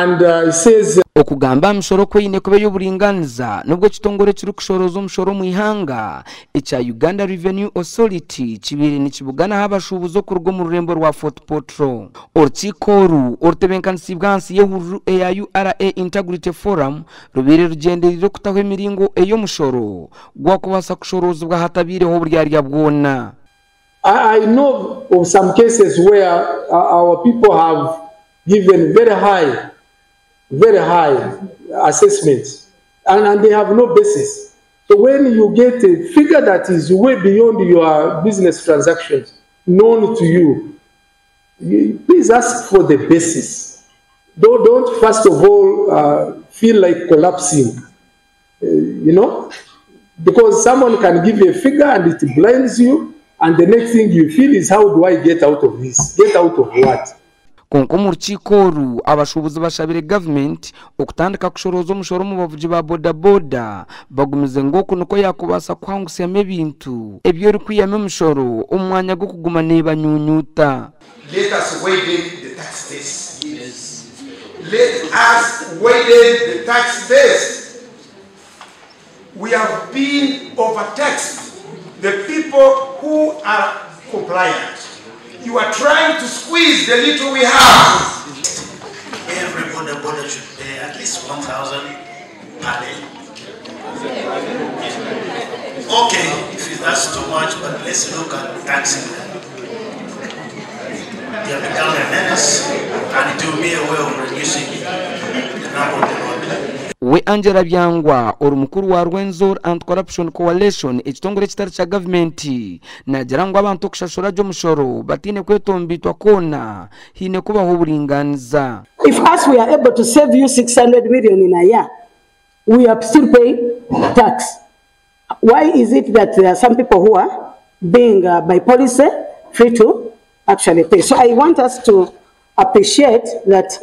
And he says. Okugamba aha mishoro ku eine kuba ey'oburingaaniza nubwo ekitongore ekirikushorooza omushoro omu ihanga ekya Uganda Revenue Authority kibaire nikibuganaho abashuubuzi okuruga omu rurembo rwa Fort Portal. Orukiiko oru orutebenkanisiibwe ahansi y'ehururu eya URA Integrity Forum rubaire rugyendereire okutaho emiringo ei omushoro gwakubaasa kushoroozibwa hatabaireho oburyarya bwona. I know of some cases where our people have given very high, very high assessments and, and they have no basis. So when you get a figure that is way beyond your business transactions known to you, you please ask for the basis. Don't, don't first of all feel like collapsing, because someone can give you a figure and it blinds you, and the next thing you feel is, how do I get out of this? Get out of what? Kwonka omu rukiiko oru, abashuubuzi bashabire gavumenti okutandika kushorooza omushoro omu bavugi ba bodaboda bagumize ngu oku nikwo yaakubaasa kuhangusyamu ebintu ebi orikwihamu emishoro omu mwanya gw'okuguma neebanyuunyuuta. Let us widen the tax base. Let us widen the tax base. We have been overtaxed. The people who are compliant. You are trying to squeeze the little we have. Every boda boda should pay at least 1,000 per day. Okay, if that's too much, but let's look at taxing them. They have become a menace, and it will be a way of reducing the number on the road. We Angela Byangwa ori mukuru wa Rwenzori Anti-Corruption Coalition ekitongore ekitari kya gavumenti naagira ngu abantu okushashura gye omushoro bataine kwetomboitwa kwona haine kubaho oburingaaniza. If us we are able to save you 600 million in a year, we are still paying tax. Why is it that there are some people who are being by policy free to actually pay? So I want us to appreciate that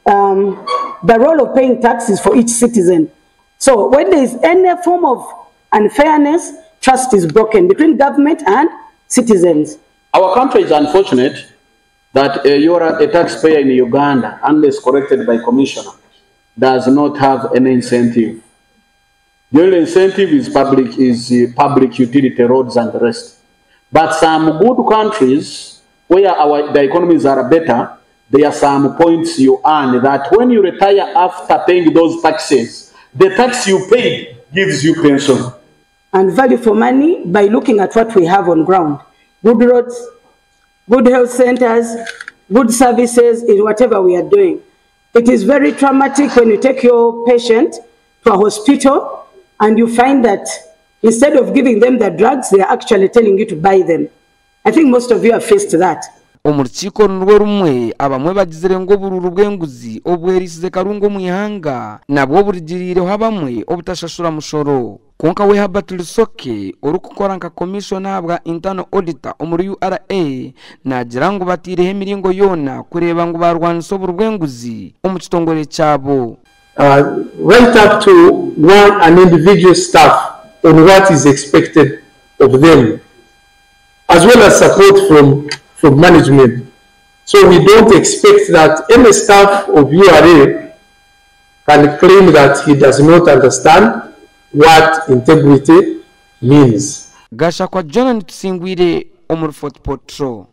the role of paying taxes for each citizen. So when there is any form of unfairness, trust is broken between government and citizens. Our country is unfortunate that you're a taxpayer in Uganda, unless corrected by commissioner, does not have any incentive. The only incentive is public utility roads and the rest. But some good countries where the economies are better, there are some points you earn that when you retire after paying those taxes, the tax you paid gives you pension. And value for money by looking at what we have on ground. Good roads, good health centers, good services in whatever we are doing. It is very traumatic when you take your patient to a hospital and you find that instead of giving them the drugs, they are actually telling you to buy them. I think most of you have faced that. Omu rukiiko nirwo rumwe abamwe bagizire ngu obururu bw'enguzi obwerisize karungu omu ihanga nabwo burugiriireho abamwe obutashashura mushoro. Kwonka we Herbert Rusoke orikukora nka commissioner ahabwa internal auditor omuri URA naagira ngu bataireho emiringo yoona kureeba ngu barwanisa oburu bw'enguzi omu kitongore kyabo. Right up to one an individual staff on what is expected of them, as well as support from management. So we don't expect that any staff of URA can claim that he does not understand what integrity means. Gashakwa John Tusingwire omuri Fort Portal.